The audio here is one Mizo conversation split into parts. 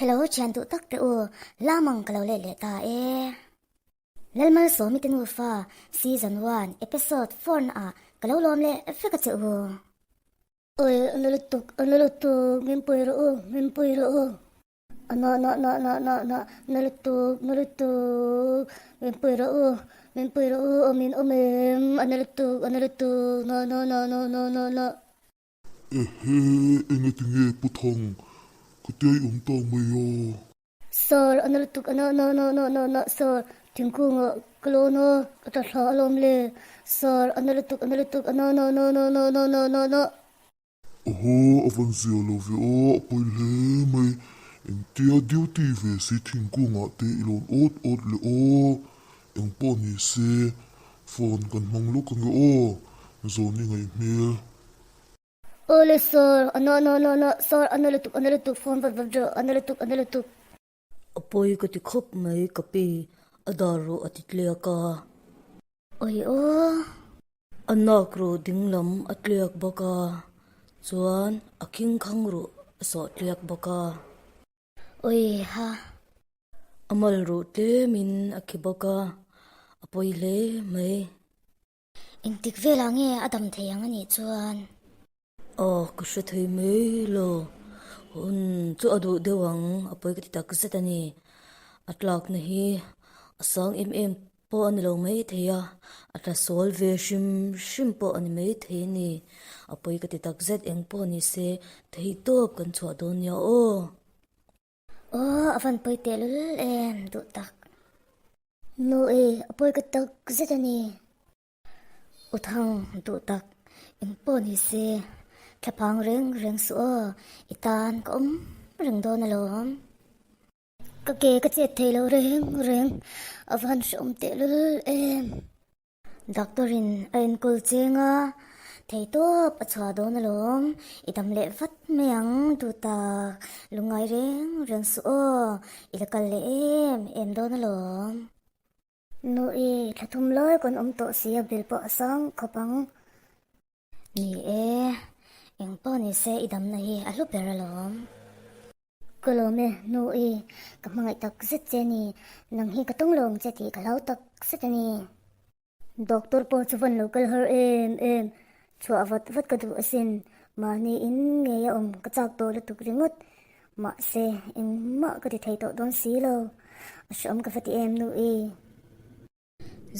Hello thian duh tak te u, lamang ka lo let leh ta e. Lalmalsawmi te nufa season one episode four na ah ka lo lawm leh vek a che u. Oi a na lutuk, a na lutuk, min pui rawh u, min pui rawh u. A na na na na na na, na lutuk, na lutuk, min pui rawh u, min pui rawh u, awm in awm em, a na lutuk, a na lutuk, na na na na na na na. Ehe, enge tinge Pu Thang, ka tia i awm tak mai a. Sir, a na lutuk, a na na na na na na, sir, thingkungah ka lawn a, ka ta thla alawm le, sir, a na lutuk, a na lutuk, a na na na na na na na na na. Aw, a van zia lo ve aw, a pawi hle mai, engtia duty ve si thingkungah te i lawn awt awt le aw, engpawh ni se, phone kan hmang lawk ange aw, zawn i ngaih hmel. Awle sir, a na na na na, sir a na lutuk a na lutuk, phone vat vat rawh, a na lutuk a na lutuk. A pawi ka ti khawp mai ka pi, a dar rawh a ti tliak a. Awi aw. A nak rawh ding lam a tliak bawk a, chuan a khing khang rawh a sawh tliak bawk a. Awi ha. A mal rawh tlemin a khi bawk a, a pawi hle mai. Engtik velah nge a dam thei ang a nih chuan? Aw, ka hre thei mai lo. Hun chu a duh deuh ang, a pawi ka ti tak zet a ni. A tlakna hi a sang em em pawh a ni lo mai thei a, a tla sawl ve hrim hrim pawh a ni mai thei a ni. A pawi ka ti tak zet eng pawh ni se, theihtawp kan chhuah dawn nia aw. Aw, a van pawi teh lul em, duh tak. Nu e, a pawi ka tak zet a ni. U Thang, duh tak, eng pawh ni se, thlaphang reng reng suh aw, i tan ka awm reng dawn alawm. Ka ke ka chet thei lo reng reng, a van hrehawm teh lul em. Doctor in a enkawl cheng a, theitawp a chhuah dawn alawm, i dam leh vat mai ang duh tak, lungngai reng reng suh aw, i la kal leh em em dawn alawm. Nu i thla thum lai kan awm tawh si a bill pawh a sang khawp ang. Ni e, eng pawh ni se i damna hi a hlu ber alawm. Ka lawm e, nu i, ka hmangaih tak zet che a ni, nang hi ka tawng lo ang che tih ka hlau tak zet a ni. Doctor pawh chu van lo kal har em em, chhuah vat vat ka duh asin, mahni in ngei a awm ka chak tawh lutuk ringawt, mahse engmah ka ti thei tawh dawn si lo, a hreawm ka va ti em nu i.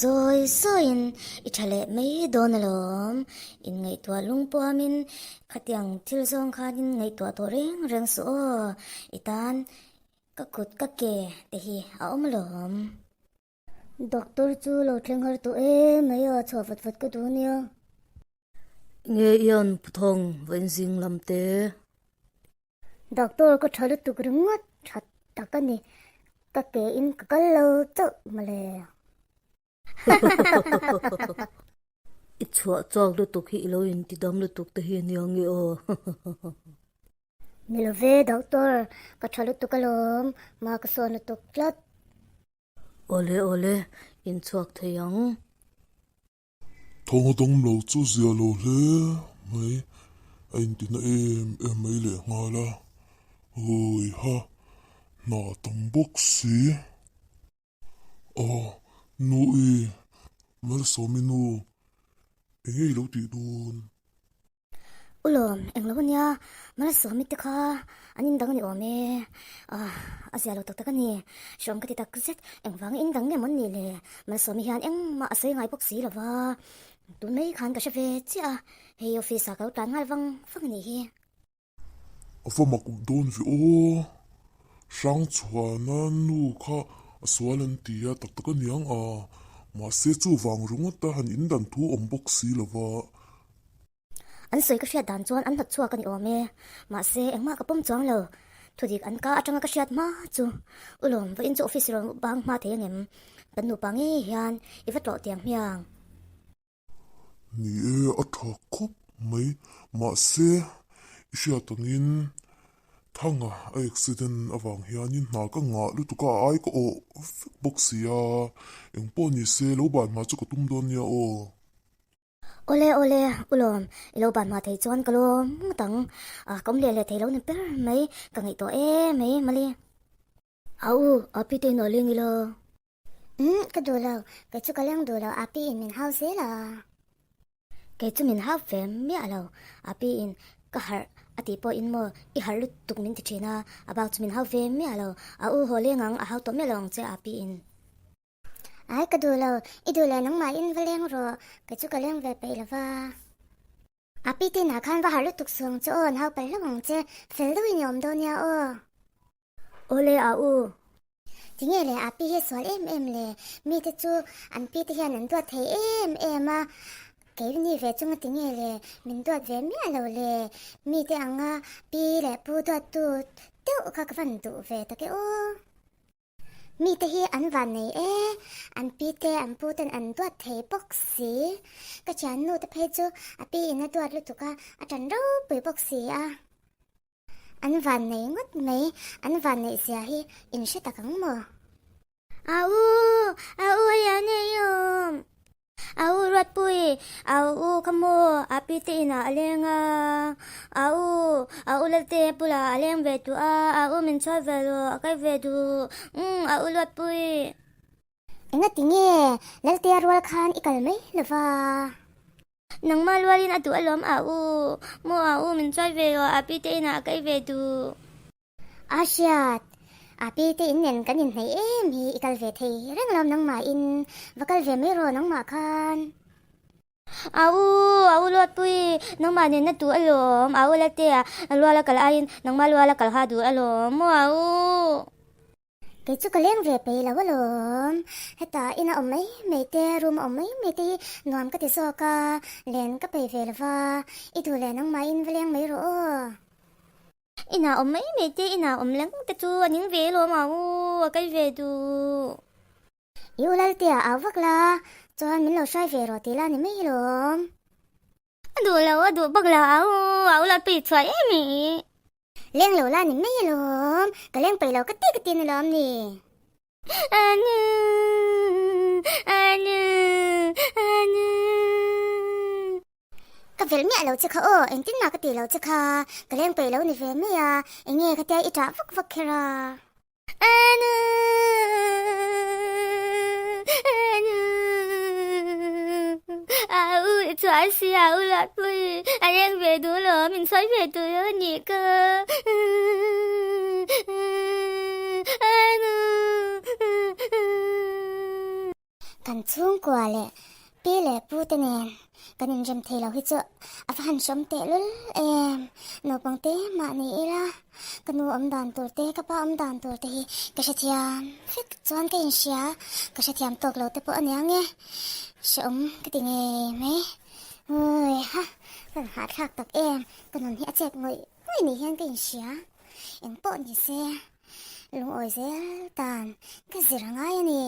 Zawi zawiin i tha leh mai dawn alawm. Inngaihtuah lungpuamin khatiang thil zawng khanin ngaihtuah tawh reng reng suh aw. I tan ka kut ka ke te hi a awm alawm. Doctor chu lo thleng har tawh em mai a, chhuah vat vat ka duh ania. Nge ian Puthawng vawiin zing lam te. Doctor ka tha lutuk ringawt tha tak a ni, ka ke in ka kal lo chauh mawle. I chhuah chak lutuk hi i lo in ti dam lutuk te hi a nia nge aw. Ni lo ve doctor, ka tha lutuk alawm, ma ka sawn lutuk tlat. Awle awle, in chhuak thei ang. Thawng a dawng lo chu zia lo hle mai, a intina em em mai leh nghal a, Hawi ha, hna tam bawk si. Aw, nu i, Malsawmi nu, eng nge i lo tih dawn? U lawm, eng lo ania, Malsawmi te kha an indang a ni awm e, a zia lo tak tak a ni, hreawm ka ti tak zet, engvanga indang nge maw an nih le, Malsawmi hian engmah a sawi ngai bawk si lo va, tun mai khan ka hre ve chiah a, hei office ah ka lo tlan nghal vang vang a nih hi. A va mak dawn ve aw, Hrangchhuana nu kha a sual an ti a, tak tak a niang a, mahse chuvang ringawt a han indan thu awm bawk si lo va. An sawi ka hriat dan chuan an hnawt chhuak a ni awm e, mahse engmah ka pawm chuang lo, thudik an ka atanga ka hriat hma chu U lawm vawiin chu office rawn bang hma thei angem, kan nupa ngei hian i va tlawh tiang hmiang. Ni e, a tha khawp mai, mahse i hriat angin Thanga a accident avang hianin hna ka ngah lutuk a, a ai ka awh vek bawk si a, engpawh ni se lo ban hma chu ka tum dawn nia aw. Awle awle, u lawm, i lo ban hma thei chuan ka lawm ngawt ang, ka awm leh leh thei lo ni ber mai, ka ngaihtuah em mai mali. Au, Api te inah leng ila. Umm, ka duh lo. Kei chu ka leng duh lo, Api in min hau zel a. Kei chu min hau ve miah lo, Api in ka harh a tih pawhin maw i harh lutuk min ti thin a, a bak chu min hau ve miah lo. A u haw leng ang, a hau tawh miah lo ang che Api in. Ai ka duh lo, i duh leh nangmahin va leng rawh, kei chu ka leng ve peih lo va. A pi te inah khan va harh lutuk suh ang che aw, an hau palh hlauh ang che, fel deuhin i awm dawn nia aw. Awle a u. Tinge le a pi hi sual em em le, mite chu an pi te hian an duat thei em em a, kei ni ve chunga tinge le min duat ve miah lo le, mite anga pi leh pu duattu deuh kha ka van duh ve tak e aw. Mite hi an van nei e, an pi te an pu ten an duat thei bawk si. Ka thiannu te phei chu a pi in a duat lutuk a, a tan ropui bawk si a. An van nei ngawt mai, an van neih zia hi in hre tak ang maw? Au, au a lian e i awm. A u Ruatpui, a u kha maw a pi te inah a leng a, a u, a u Lalte bulah a leng ve duh a, a u min chhuat ve lo, a kai ve duh, umm a u Ruatpui. Engati nge Laltea rual khan i kal mai lo va? Nangmah lualin a duh alawm a u, maw a u min chhuat ve lo, a pi te inah a kai ve duh. A hriat, a pi te in nen kan inhnaih em hi i kal ve thei reng lo nangmah in va kal ve mai rawh nangmah khan. A u, a u Luatpui, nangmah nen na duh alawm, a u Latea luala kal aiin nangmah luala kal kha duh alawm maw a u. Kei chu ka leng ve peih lo alawm, hetah ina awm mai mai te, room a awm mai mai te hi nuam ka ti zawk a, len ka peih ve lova, i duh leh nangmah in va leng mai rawh aw. Inah awm mai mai te, inah awm leng te chu a ning ve alawm ang u, a kai ve duh. I u Laltea au vak la, chuan min lo hruai ve rawh tih la ni mai alawm. A duh lo, a duh bak lo au, au la tui chhuah em i. Leng lo la ni mai alawm, ka leng peih lo ka ti ka ti na lawm ni. Anu, anu, anu. Ka velh miah lo che kha aw, engtin mah ka tih lo che kha, ka leng peih lo ni ve mai a, enge khatia i ṭah vak vak kher a? Anu, anu, a u i chhuah si a u Latpui, a leng ve duh lo, min sawi ve duh lo a nih ka. Anu. Kan chhungkua leh pi leh pu te nen kan inrem thei lo hi chu a va han hrawm tehlul em. Naupang te mah ni ila ka nu awm dan tur te ka pa awm dan tur te hi ka hrethiam vek chuan ka inhria, ka hrethiam tawk lo te pawh a nia nge hreawm ka ti ngei mai. Uiha ka hahthlak tak em, ka nun hi a chet ngawih ngawih ni hian ka inhria, engpawh ni se lungawi zel tan ka zir a ngai a ni.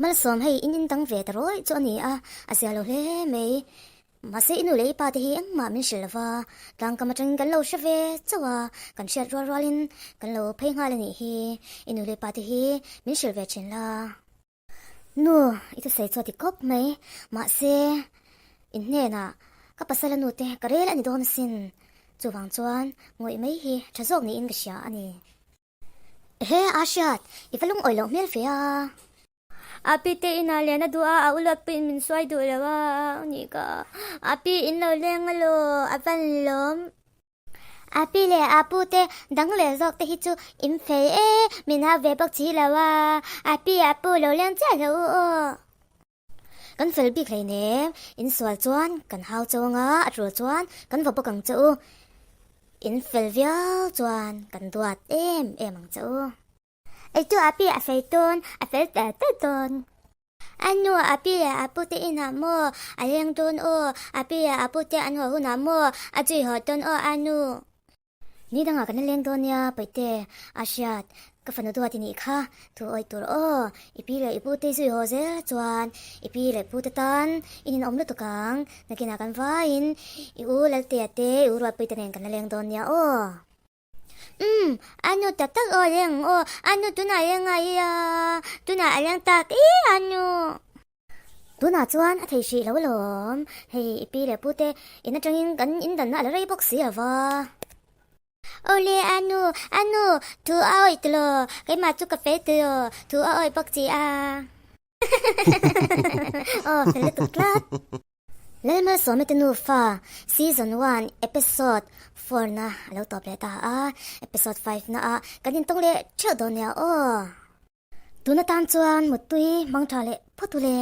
Malsawm hei in indang ve ta rawih chu a ni a, a zia lo hle mai. Mahse i nu leh i pa te hi engmah min hrilh lova, tlangkam atangin kan lo hre ve chauh a, kan hriat rual rualin kan lo phei nghal a nih hi. I nu leh i pa te hi min hrilh ve thin la. Nu, i thusawi chu a ti khawp mai. Mahse, in hnenah ka pasal a nu te ka rel a ni dawn asin. Chuvang chuan ngawih mai hi tha zawk niin ka hria a ni. Ehe, a hriat, i va lungawi loh hmel fe a. A pi te inah lian a duh a, a ulawt pawhin min suai duh lo a, nih ka. A pi in lo leng elaw, a van lawm. A pi leh a pu te dang leh zawk te hi chu in fei e, min hau ve bawk si lo a, a pi a pu lo leng chiah lo u aw. Kan fel bik hleinem, in sual chuan kan hau cheu anga a tul chuan kan va bawk ang che u. In fel viau chuan kan duat em em ang che u. Eitu a pi a fei tawn, a fel tel tel tawn. A nu a pi leh a pu te inah maw a leng dawn aw, a pi leh a pu te an haw hunah maw a zui haw dawn aw a nu. Ni dangah kan la leng dawn nia Paihte, a hriat, ka fanu duat i nih kha, thu awih tur aw, i pi leh i pu te zui haw zel chuan i pi leh pu te tan i ninawm lutuk ang, nakinah kan vaiin i u Laltea te i u Ruatpuite nen kan la leng dawn nia aw. Umm, a nu tak tak aw leng aw, a nu tunah leng a ia, tunah a leng tak i a nu. Tunah chuan a thei hrih lo alawm, hei i pi leh pu te in atangin kan indanna a la rei bawk si a va. Awle anu, anu, thu a awih tilo, keimah chu ka fel tilo, thu a awih bawk chi a. Aw, fel lutuk tlat. Lalmalsawmi te nufa Season one Episode four na a lo tawp leh ta a, Episode five na ah kan intawng leh theuh dawn nia aw. Tun atan chuan muttui hmang tha leh phawt u le.